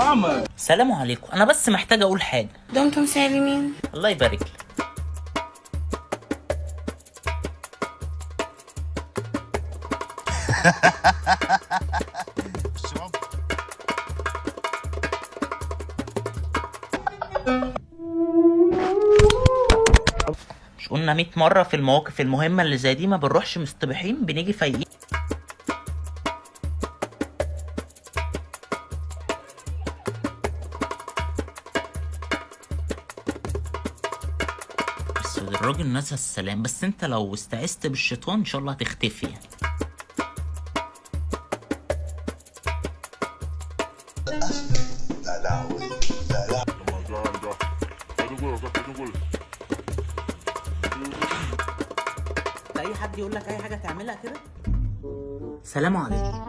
محمد. سلام عليكم، انا بس محتاج اقول حاجة. دمتم سالمين. الله يبارك لك. مش قلنا 100 مرة في المواقف المهمة اللي زي دي ما بنروحش مستبيحين، بنيجي فايقين. بس الراجل نسى السلام، بس انت لو استعذت بالشيطان ان شاء الله هتختفي يعني. اي حد يقول لك اي حاجة تعملها كده. سلام عليكم.